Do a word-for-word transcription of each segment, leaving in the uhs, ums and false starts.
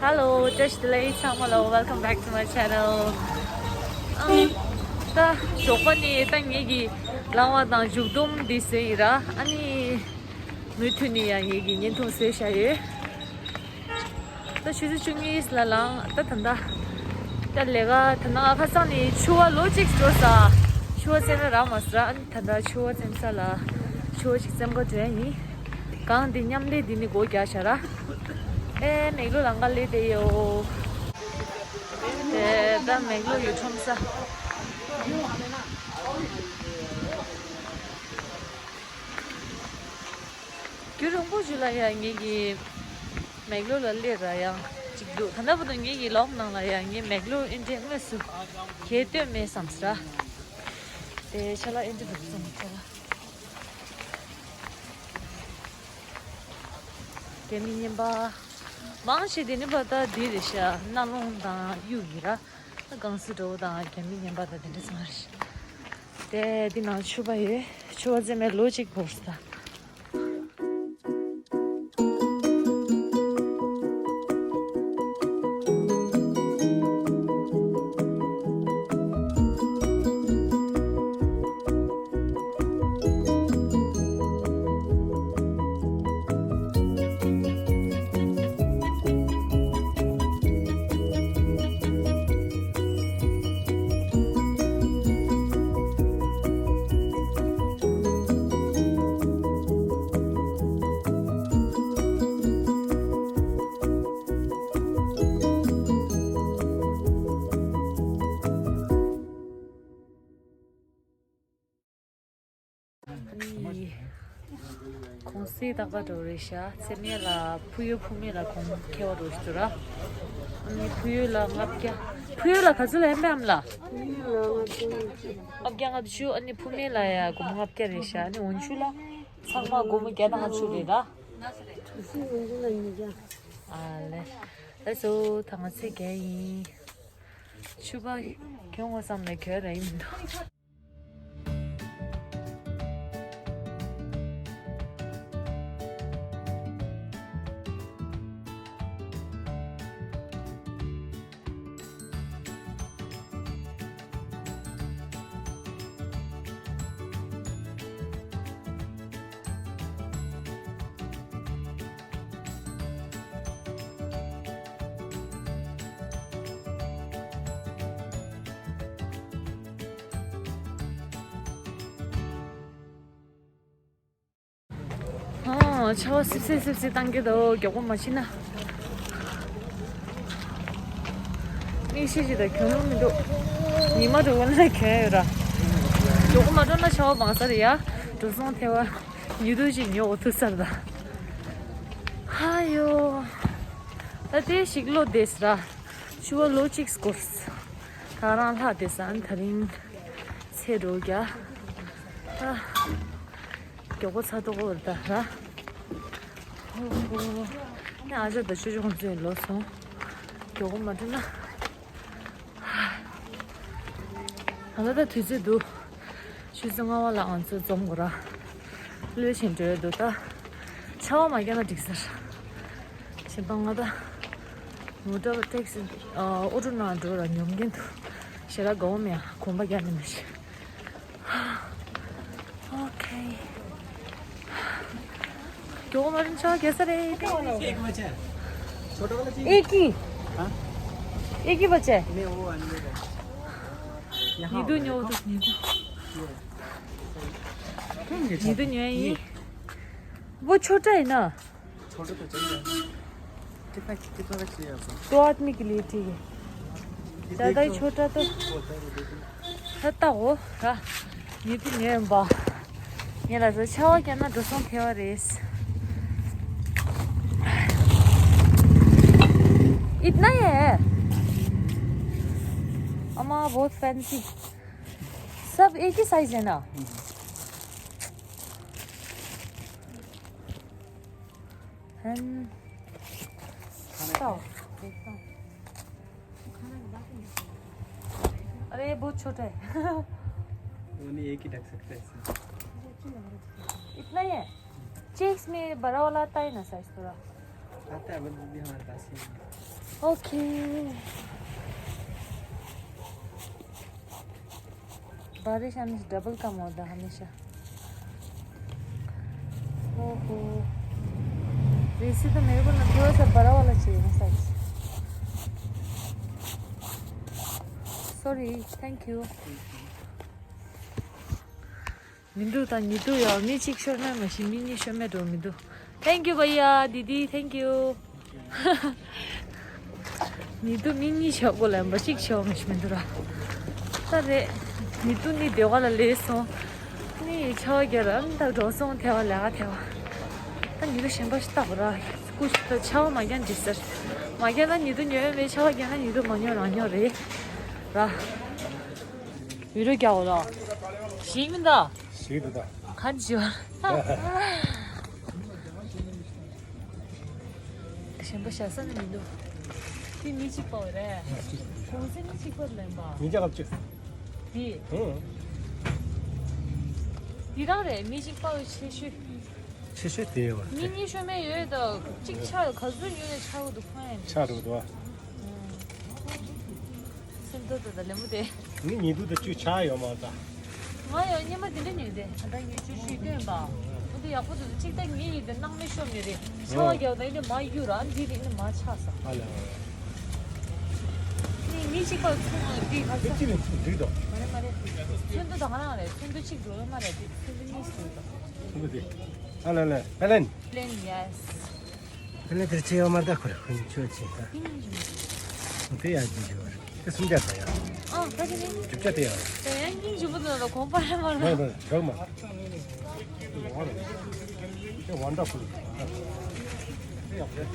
Hello, བཀྲ་ཤིས་བདེ་ལེགས་ཚང་མ་ལ། Welcome back to my channel. ཨང་། ད་ཞོགས་པ་ནས་ད་ངེད་ཀྱི་ལངས་པ་དང་མཇུག་སྡོམ་འདི་ཟིན་ཡིན་ར། ཨ་ནི་མུ་མཐུད་ནས་ཡང་ངེད་ཀྱི་བརྙན་ཐུང་བཟོས་བཞག་ཡོད། ད་ཆུ་ཚོད་བཅུ་གཉིས་ལ་ལངས། ད་ད་ལྟ་ད་ལས་ཀ་ད་ནང་ཁ་སང་ནས་ཕྱུ་པ་ལོ་གཅིག་འགྲོ་ས། ཕྱུ་པ་བཙེམ་ན་རག་མ་སོང་ར། ཨ་ནི་ད་ལྟ་ཕྱུ་པ་བཙེམ་ས་ལ་ཕྱུ་པ་ཅིག་བཙེམ་ག་འགྲོ་ཡ་ཡིན། གང་འདི་མཉམ་ལས་འདི་ནི་སྒོ་རྒྱག་བྱ་ར། ཨེ་མེག་ལོ་ལང་ག་ལས་དེ་ཡོ། དེ་ད་མེག་ལོ་ཡོད་ཁྲོམ་ས། རྒྱུན་རིང་པོ་ཞིག་ལ་ཡང་ངེད་ཀྱི་མེག་ལོ་ལ་སླེབས་ར་ཡང་གཅིག་འདུག་ད་ལྟ་བར་དུ་ངེད་ཀྱི་ལོག་ནང་ལ་ཡང་ངས་མེག་ལོ་ཨེ་འདྲས་དངོས་སུ་གས་སྟོན་མེད་བསམ་སྲ། དེ་ཆ་ལ་ཨེ་འདྲས་འདུག་སོང་ཆ་ལ། རྒྱ་མི་རྔན་པ་མང་ཆེ་དེ་ནི་པ་ད་འདི་རེད་ཤག་རྣ་ལོང་དང་གཡུ་གི་ར། ད་ཀང་སུ་འདྲ་བོ་དང་རྒྱ་མི་རྔན་པ་དང་དེ་འདྲ་ཚང་རེད་ཤག་དེ་འདི་ནང་ཕྱུ་པ་ཡོད། ཕྱུ་པ་བཙེམ་པའི་ལོ་གཅིག་འགོར་སོང་ད། གོང་སེ་ཏག་ཏག་འགྲོ་རེད་ཤག་ཚེ་སྨད་ལ་ཕུ་ཡུལ་ཕུ་མེད་ལ་གོང་ཁེ་བ་འགྲོ་ཞིག་ཏུ་ར། ཨ་ནི་ཕུ་ཡུལ་ལ་ལྔ་བརྒྱ། ཕུ་ཡུལ་ལ་ག་ཚོད་ལ་ཡིན་པའམ་ལ། ལྔ་བརྒྱ་ལྔ་བཅུ། ཨ་ནི་ཕུ་མེད་ལ་ཡ་སྒོར་མོ་ལྔ་བརྒྱ་རེད་ཤག་ཨ་ནི་འོན་ཆུ་ལ་ཚང་མ་སྒོར་མོ་བརྒྱ་དང་ལྔ་བཅུ་རེད་ར། གྲུ་བཞི་འོན་ཆུ་ལ་ཉིས་བརྒྱ། ཨ་ལེ། ལགས་སོ། ད་ང་ཚེ་རྒྱལ་ཡིན། ཕྱུ་པ་གྱོན་དགོས་བསམ་ནས་གྱོན་ར་ཡིན་མི་འདུག་ཨོ། ཆར་པ་སིབ་སིབ་སིབ་སིབ་བཏང་གི་འདུག་མགྱོགས་པོ་མ་ཕྱིན་ན། མིག་ཤེལ་ཅིག་དང་གྱོན་ལོང་མི་འདུག་ཉི་མ་འགྲོ་བ་ན་གྱོན་ཡོད་ར། མགྱོགས་པོ་མ་འགྲོ་ན་ཆར་པ་བང་ས་རེད་ཡ། འགྲོ་སོང་ཐལ་བ། ཉི་གདུགས་ཅིག་ཉོ་འོ་ཐུག་ས་རེད་ད། ཧ་ཡོ། ད་དེ་ཞིག་ལོ་བསྡད་ས་ར། ཕྱུ་པ་ལོ་གཅིག་སྐོར། ད་རང་ལྷག་བསྡད་ས་ཨ་ནི་ད་རིང་ཚེ་འགྲོ་རྒྱ། ད། མགྱོགས་པོ་ཚ་ཏོག་ཏོ་རེད་ད་ར། ཧོ་ཧོ། ནས་ཨ་ཅག་དང་ཆོས་ཆོས་ཁོང་ཚོས་ལོག་སོང་། མགྱོགས་པོ་མ་འགྲོ་ན། ད་ལྟ་ད་དུས་ཚོད་འདུག་ཆུ་ཚོད་ལྔ་པ་ལ་ང་ཚོ་འཛོམས་དགོས་ར། གློད་ཆེན་འགྲོ་ཡ་འདུག་ད་ཆར་པ་མ་བརྒྱབ་ན་འགྲིག་ས་ར། བྱས་ཙང་ང་ད་མོ་ཊ་ཊེག་སི་ཨོ་ཊོ་ནང་འགྲོ་ར་ཉོ་མཁན་དུ་ཞེ་དྲག་དགའ་བོ་མེད་ཨ། གོམ་པ་རྒྱག་ནས་མི་ཤེས། ओके। क्यों मैडम शाह कैसा रहे? एक ही बचा है। छोटा वाला चाहिए? एक ही। हाँ? एक ही बचा है। नहीं, वो अंदर है। यहाँ नीदू होगा, न्यो देखो। तो नीदू। ये। क्यों नहीं नीदू न्यो है ये। ये। वो छोटा है ना। छोटा तो चाहिए। कितना, कितना का चाहिए आपको? दो आदमी के लिए ठीक है। ये ज़्यादा ही देखो। छोटा तो। वो होता है, वो देखो। ད་ལྟ་འོ་ར། ཉི་དུ་ཉོས་ཡིན་པ། ངས་ལ་ཟེར་ཆར་པ་བརྒྱབ་ན་འགྲོ་སོང་ཐལ་བ་རེད། इतना ही है। अम्मा बहुत फैंसी। सब एक ही साइज है ना? हैं। तो देखता हूँ। अरे, ये बहुत छोटा है। वो नहीं, एक ही ढक सकता है इसमें। इतना ही है। चेक्स में बड़ा वाला आता है ना साइज थोड़ा। आता है, बस भी हमारे पास ही है। ओके। बारिश हमेशा डबल कम होता है हमेशा। ओहो। वैसे तो मेरे को ना थोड़ा सा बड़ा वाला चाहिए ना size. Sorry, thank you. མི་འདུག་ད་ཉི་དུ་ཡང་མི་གཅིག་ཤོར་ན་མ་གཞི་མི་གཉིས་ཤོར་མེད་འགྲོ་མི་འདུག Thank you भैया दीदी, thank you. ཉི་དུ་མི་གཉིས་ཤོར་གོ་ལ་ཡང་པ་གཅིག་ཤོར་མ་གཞི་མི་འདུག་ར། ད་རེད། ཉི་དུ་ནི་སྡེ་བ་ལ་ལས་སོང་། ནི་ཆར་པ་རྒྱག་ར་ཨ་ནི་ད་འགྲོ་སོང་ཐལ་བ་ལས་ཀ་ཐལ་བ། ད་ཉི་དུ་གཞན་པ་ཞིག་བཏགས་པ་ར། སྐུ་ཞིག་ད་ཆར་པ་མ་རྒྱག་འགྲིག་ཟེར། མ་རྒྱག་ན་ཉི་དུ་ཉོས་མེད། ཆར་པ་རྒྱག་ན་ཉི་དུ་མ་ཉོས་རང་ཉོས་རེད། ར། བི་རོ་རྒྱག་འོ་ལ། ཞིག་མི་འདུག་ཞིག་འདུག་ད། ག་འདྲ་ཞིག་བ། གཞན་པ་བཞག་ས་ནི་མི་འདུག་དེ་མི་གཅིག་པ་བ་རེད། གོང་ཚད་མི་གཅིག་པ་ལེན་པ། ཉིས་བརྒྱ་ལྔ་བཅུ། དེ། ཧུང་། དེ་རང་རེད། མི་གཅིག་པ་བ་ཆེ་ཤོས། ཆེ་ཤོས་དེ་ཡོད་པ་མི་རེད། གཉིས་ཤོར་མེད་ཡོད་ད། གཅིག་ཆག་ག་ཚོད་ཉོས་ནས་ཆག་གི་འདུག་ཁོ་ཡང་ཆག་འགྲོ་འདུག་ཨ། སེམས་ཐག་ད་ད་ལེ་མོ་དེ། ངས་ཉི་དུ་དང་གཅིག་ཆག་ཡོད་མ་རེད་ད། ང་ཡང་སྙེ་མ་དེ་འདྲ་ཉོས་ཏེ་ད་ལྟ་ཉོས་ཆུ་ཤུས་སྟོན་པ། འོ་དེ་ཡག་པོ་འདུག་གཅིག་ད་ངས་ཡིན་དེ་སྣང་མེད་ཤོར་ཉོས་རེད། ཆར་པ་རྒྱག་ད་ཡིན་དེ་མ་གཡུག་ར་འདི་དེ་ཡིན་དེ་མ་ཆག་ས། ཨ་ལ། ནི་མི་གཅིག་པ་ཚོང་འདི་ག་ཚོད། གཅིག་ནས་འགྲིག་འདུག་མ་རེད་མ་རེད། ཚོན་མདོག་དང་རང་རེད། ཚོན་མདོག་གཅིག་འགྲོ་ཡོད་མ་རེད། དེ་ཚོན་མདོག་གཉིས་སུ་འགྲོ་འདུག་ཚོན་མདོག་དེ། ཨ་ལ་ལ་ཨ་ལན། ལན་ཡེ་སི། དེ་ནས་དེར་ཆེ་ཡོད་མ་རེད་ད། ཁོ་རེ་ཁོ་ཉིད་ཆོས་ཆེ་ད། དེ་ཡང་ཅི་ཞུ་བ་རེད། དེ་སུམ་བརྒྱ་ད་ཡ། ཨ་ད་དེ་ནི། དྲུག་བརྒྱ་དེ་ཡ། ད་ཡང་སྙིང་རྗེ་པོ་ད་ད་གོམ་པ་ཧེ་མ་རེད། རེད་རེད་འགྲོ་མ། དེ་ཝན་ཌར་ཕུལ། དེ་ཡག་རེད།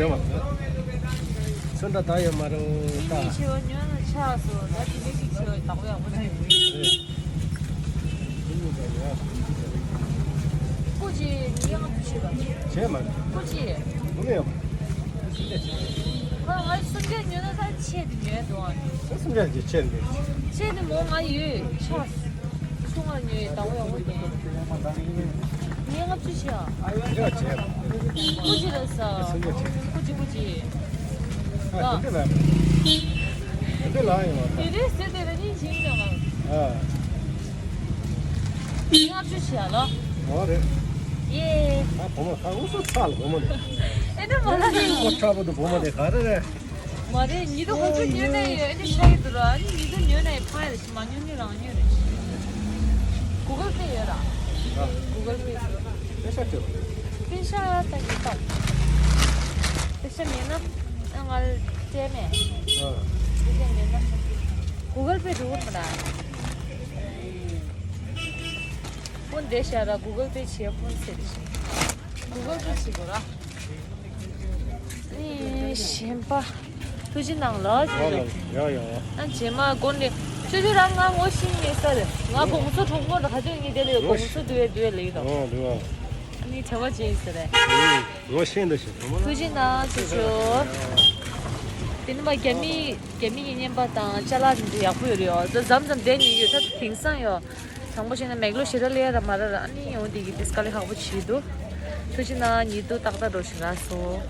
ཡོད་མ་རེད། ཚོན་ཁྲ་དག་ཡོད་མ་རེད་ད། མི་གཉིས་ཆེ་བ་ཉོས་ན་ཆགས་སོང་། ད་དེ་མི་གཅིག་ཆེ་བ་བདག་པོ་ཡག་པོ་ཆགས་ཡོད། སྐུ་མཁྱེན་ཉིས་ལྔ་བཅུ་བྱེད་པ། བྱས་མ་རེད། སྐུ་མཁྱེན། སྐུ་མཁྱེན་ཡོད་མ་རེད། ཁོ་ང་སུམ་བརྒྱ་ཉོས་ན་ད་ཆེད་དུ་ཉོས་འདུག་ཨ། སུམ་བརྒྱ་ཅིག་ཆེད་དུ་ཉོས། ཆེད་དུ་མོ་ང་ཡོད་ཆགས། ཆུང་བ་ཉོས་ཡོད། བདག་པོ་ཡག་པོ་ཉོས། ཉིས་ལྔ་བཅུ་བྱས་ཨ། ཡོད་བྱས། སྐུ་མཁྱེན་ལ་ས། སུམ་བརྒྱ་བྱས། སྐུ་མཁྱེན་སྐུ་མཁྱེན། ཨ་དེ་འདྲ་ལ། དེ་འདྲ་ལ་ཡོད་བ། དེ་རེད་ཟེར་དེ་ལ་ནི་བྱིན་ཡོད་ང་། ཨ། ཉིས་ལྔ་བཅུ་བྱས་ཨ་ལོ། འོ་རེད། ཡེ། ཨ་བུ་མོ་ད་ཨུ་སུ་ཚ་ལ་བུ་མོ་རེད། ཨེ་འདྲ་མ་ལ་ནི། ཨོ་ཁྲ་བོ་དུ་བུ་མོ་རེད་ག་རེ་རེད། མ་རེད། ཉི་དུ་ཁོ་ཚོ་ཉོས་ནས་ཡོད་ཨེ་འདྲ་ཆགས་ཀྱི་འདུག་ར། ཨ་ནི་ཉི་དུ་ཉོས་ནས་ཕ་ཡ་རེད། མ་ཉོས་ནི་རང་ཉོས་རེད། གུ་གལ་པེ་ཡོད་ར། གུ་གལ་པེ། པེ་ཤ་སྤྲོད། པེ་ཤ་ད་ཉི་ཏོག་པེ་ཤ་མེད་ན་ང་ལ་སྤྲད་མེད། པེ་ཤ་མེད་ན་གུ་གལ་པེ་འགྲོ་གི་མ་ར། ཕོན་བསྡད་ཤག་ར། གུ་གལ་པེ་བྱས་ཕོན་ཟེར་ཤག་གུ་གལ་པེ་བྱེད་དགོས་ར། ཨེ་གཞན་པ། ཐུགས་རྗེ་གནང་ལ་ཅེས་ཡ་ཡ། ཨ་རྗེས་མ་དགོན་ནས་ཆུ་ཆུ་རང་ང་ངོ་ཤེས་ངེས་ས་རེད། ང་གོང་ས་གྲོང་ཁོ་ར་ཁ་ཆོས་ངེས་དེ་ལས་གོང་ས་དུ་བས་དུ་བས་ལེགས་དང་། ཨོ་དུ་བ། ཨ་ནི་བྲེལ་བ་ཅན་ཟེར་རེད། ངོ་ཤེས་འདུག་ཞུ། ཐུགས་རྗེ་གནང་ཆུ་ཆུ། དེ་ནི་མ་རྒྱ་མི་རྒྱ་མི་གི་བརྙན་པ་དང་ཅ་ལག་འདི་ཡག་པོ་ཡོད་རེད། ཨོ་ད་མཚམས་མཚམས་བསྡད་ནས་ཡོད་ད་དེང་སང་ཡོད། དང་པོ་བྱས་ན་མེག་ལོ་ཞེ་དྲག་ལས་ར་མ་ར་ར། ཨ་ནི་ཡོང་དེ་གི་དེ་དཀའ་ལས་ཁག་པོ་བྱེད་འདུག་ཐུགས་རྗེ་གནང་། ཉི་དུ་ཏག་ཏག་འགྲོ་ཞིག་རག་སོང་།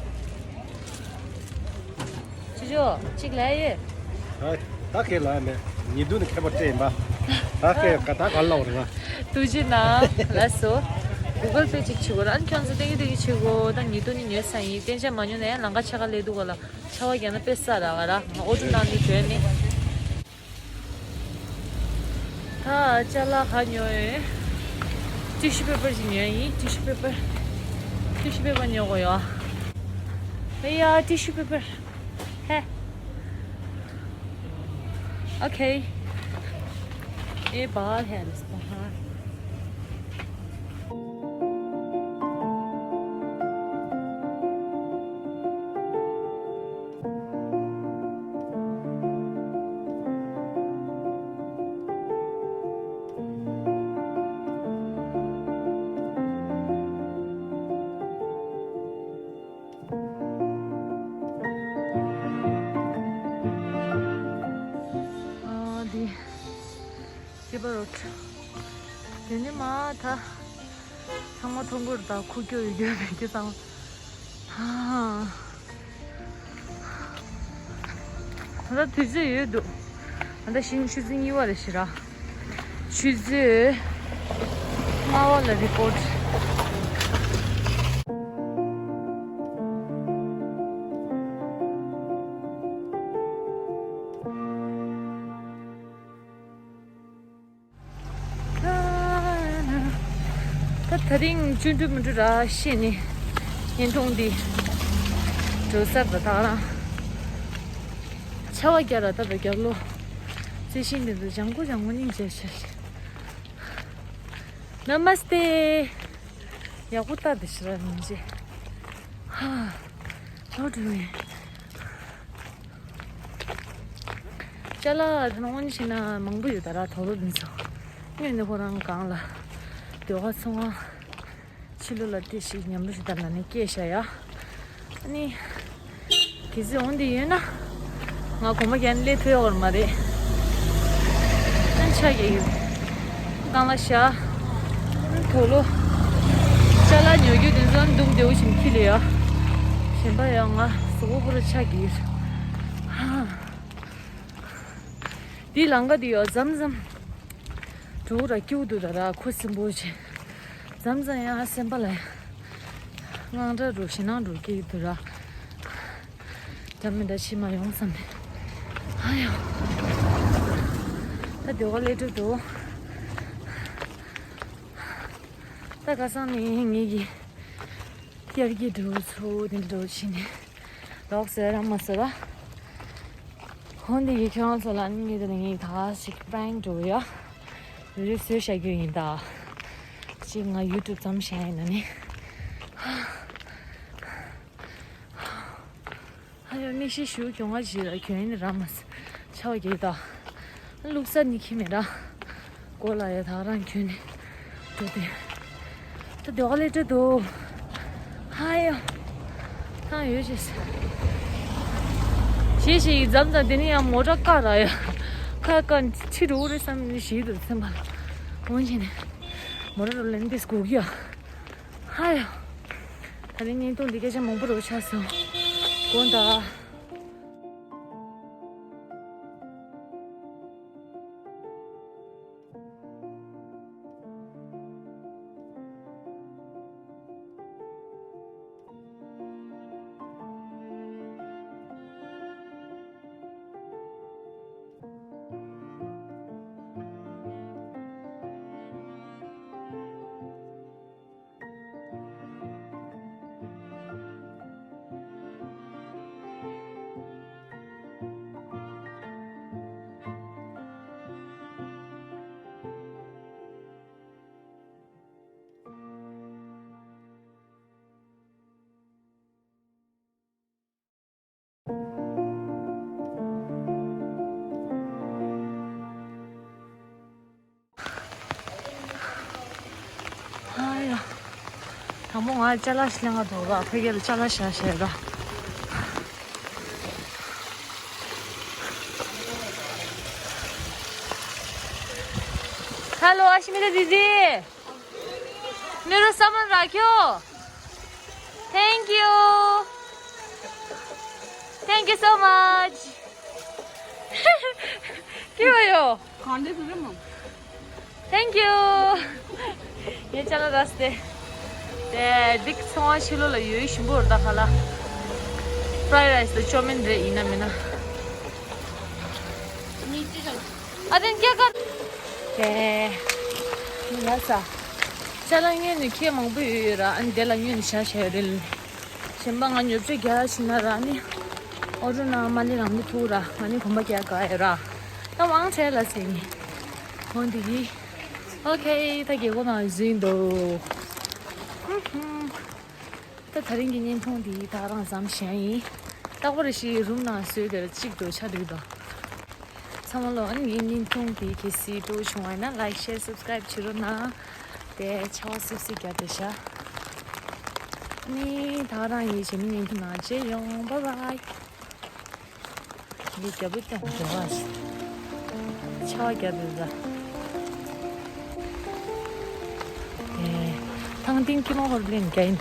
ཅི་ཅོ་གཅིག་ལས་ཡེ། ད་ད་ཁེ་ལ་མེད། ཉི་དུ་ནི་ཁེ་པོ་སྤྲད་ཡིན་པ། ད་ཁེ་ག་ད་ག་ལོག་རེད་ང་། ཐུགས་རྗེ་གནང་། ལགས་སོ། གུ་གལ་པེ་གཅིག་བྱེད་དགོས་ར། ཨ་ནི་ཁྱོད་ཚོ་ཏན་ཏན་བྱེད་དགོས། ད་ཉི་དུ་ནི་ཉོས་ས་ཡིན། གཏན་འཇགས་མ་ཉོས་ན་ཡང་ལམ་ཁ་ཕྱེད་ཀ་སླེབས་འདུག་ག་ལ། ཆར་པ་རྒྱག་ན་དཔེ་ས་རག་ག་ར། ང་ཨོ་ཊོ་ནང་ནས་བྲོས་ནས། ད་ཅ་ལག་ག་ཉོ་ཡོད། ཊི་ཤུ་པེ་པར་ཅིག་ཉོ་ཡིན། ཊི་ཤུ་པེ་པར། ཊི་ཤུ་པེ་པར་ཉོ་དགོས་ཡོད། ཨེ་ཡ་ཊི་ཤུ་པེ་པར། ཧེ། ཨོ་ཁེ། ཨེ་བ་ཧེ་ལ་སི་པ་ཧ། ཡོད་ནི་མ་ད། ཚང་མ་མཐོང་གི་རེད། ད་ཁུག་ཀྱོག་ཡོད་ཀྱོག་མེད་ཀྱོག་ཚང་མ། ཧ། ད་ལྟ་དུས་ཚོད་ཡོད་འདུག་ད་ལྟ་ཤིང་ཆུ་ཚོད་གཉིས་པ་རེད་ཤག་ར། ཆུ་ཚོད་ལྔ་པ་ལ་རི་པོར་ཊི། ད་དེ་རིང་ཆུང་དུས་མི་འགྲོ་ར་ཤེས་ནས་བརྙན་ཐུང་འདི་འགྲོ་སར་ད་ད་རང་ཆར་པ་རྒྱག་ར། ད་ད་རྒྱབ་ལོགས་རྩི་ཤིང་འདི་ཚོ་ལྗང་ཁུ་ལྗང་ཁུ་སྙིང་རྗེ་ཆེ། ན་མ་སྟེ། ཡག་པོ་ལྟ་དེ་ཤི་ར་མི་འཇེ། ཧ། ལོ་དྲུག་ཡིན། ཅ་ལག་དེ་ནང་ཕྱིན་ན་མང་པོ་ཡོད་ད་ར། དོ་རོ་འདི་ཚོ་སྔོན་ནས་ཁོ་རང་གང་ལ་ཟློས་གར་ཚོང་ཁང་ཕྱི་ལོགས་ལ་དེ་ཞིག་མཉམ་རུབ་ཞིག་བཏང་ན་ནི་སྐད་ཤ་ཡ། ཨ་ནི་གལ་སྲིད་འོང་འདི་ཡོད་ན་ང་གོམ་པ་རྒྱག་ནས་སླེབས་ཐུབ་ཡོད་མ་རེད། ཨ་ཆ་གི་ཡོད། གང་ལ་ཤ། དོ་ལོ། ཅ་ལག་ཉོ་རྒྱུ་དེ་ཚོ་འདུག་བདེ་བོ་ཞིག་འཁྱེར་ལེ་ཡ། གཞན་པ་ཡང་ང་གཟུགས་པོ་པོ་ར་ཆགས་ཀྱི་ཡོད། ཧ། འདི་ལམ་ཁ་འདི་ཡོད་མཚམས་མཚམས། འགྲོ་ར་སྐྱིད་པོ་འདུག་ད་ར། ཁུ་སིམ་པོ་བྱས། མཚམས་མཚམས་ཡང་སེམས་པ་ལ་དངངས་སྐྲག་འགྲོ་ཞེད་སྣང་འགྲོ་སྐྱིད་འདུག་ར། འདྲ་མི་འདྲ་ཕྱི་མ་ཡོང་བསམ་ནས། ཨ་ཡོ། ད་སྡོད་ག་སླེབས་གྲབས་འདུག་ད་ཁ་སང་ནས་ངེད་ཀྱི་དབྱར་གྱི་འདྲ་བོ་ཚོ་དེ་འདྲ་བོ་བྱས་ནས་ལོག་ཟེར་ར་མ་ཟེར་ར། འོ་འདི་གི་ཁྱོད་རང་ཚོ་ལ་ནི་ངེད་དེ་ནས་ངེད་ད་ཞིག་པྲེང་འགྲོ་ཡ། རི་རི་བཟོས་བཞག་རྒྱུ་ཡིན་ད། ཅིག་ང་ཡུ་ཊུབ་ཙམ་བཞག་ཡིན་ན་ནི། ཨ་ཡོ། མིག་ཤེལ་ཞུ་གྱོང་ང་ཞིག་ལ་གྱོན་ཡིན་ར་མ་ཟེར། ཆ་བ་རྒྱག་ད། ལུག་ས་ནི་ཁྱི་མེད་ར། གོ་ལ་ཡ་ད་རང་གྱོན་ནས་འགྲོ་དེ། ད་སྡོད་ག་སླེབས་གྲབས་འདུག་ཧ་ཡོ། ཐང་ཡོད་ཅེས། ཞེས་ཞེས་ཡིག་མཚམས་མཚམས་དེ་ནི་ཡང་མོ་ཊ་བཀག་ར་ཡ། ཁ་བཀག་ཁྲིད་འགྲོ་གི་རེད་བསམ་ནས་ཞིག་འདུག་སེམས་པ་ལ། འོན་ཀྱང་ནས་མོ་ཊ་རུ་ལེན་དེ་སྒུག་ཡ། ཧ་ཡོ། ད་ནི་བརྙན་ཐུང་འདི་སྐད་ཆ་མང་པོ་རུ་ཆགས་སོང་། དགོངས་དག་ཨ་ཡ། དང་པོ་ང་ཅ་ལག་ཞིག་ལེན་ག་འགྲོ་ར། ཕ་གི་ལ་ཅ་ལག་བཞག་བཞག་ར། हेलो अश्मिता दीदी। मेरो सामान राख्यो। Thank you। Thank you so much। के भयो? खाँदैछु र म। Thank you। यहाँ चला रास्ते। ते दिक सोच छिलो ल यो शिंबो र दखला। फ्राई राइस त चौमिन रे इना मिना। नीचे चल। अदेन क्या कर? ए। मिला सा। चला ये नु के मंगबो यो रा अन देला यो निशा शेरिल। གཞན་པ་ང་ཉོ་ཆ་རྒྱག་ཕྱིན་ན་ར་ནི། ཨོ་རུ་ན་མ་ལི་རང་མི་ཐུག་ར། ང་ནི་གོམ་པ་རྒྱག་ག་ཡོད་ར། ད་ཝང་ཆེ་ལ་ཟེར་ནི། འོ་འདི་གི། ཨོ་ཁེ། ད་རྒྱལ་སྒོ་ནང་འཛུལ་འདུག་ཧུམ་ཧུམ། ད་དེ་རིང་གི་བརྙན་ཐུང་འདི་ད་རང་ཙམ་བཞག་ཡིན། རྟག་པར་ཞིག་རུམ་ནང་བཟོས་དེར་གཅིག་ཏུ་ཆ་འགྲིག་དོ། ཚང་མ་ལོ་ཨ་ནི་ངའི་བརྙན་ཐུང་འདི་གལ་སྲིད་སྤྲོ་བྱུང་བ་ཡིན་ན་ལའིག་ཤེར་སབ་སི་ཀ་རེབ་བྱེད་རོགས་གནང་། དེ་ཆ་བ་སིབ་སིབ་རྒྱབ་བསྡད་ཤག་ནི་ད་རང་ཡི་གཞི་མི་ཉིན་ཐུང་ནང་མཇལ་ཡོང་། བཱའི་བཱའི། འདི་རྒྱབ་ལོགས་ཀྱང་རྒྱབ་པ་ཆ་བ་རྒྱབ་ཡོད་ད། ཏིང་ཀི་མ་ཧོར་བློན་རྒྱ་ཡིན།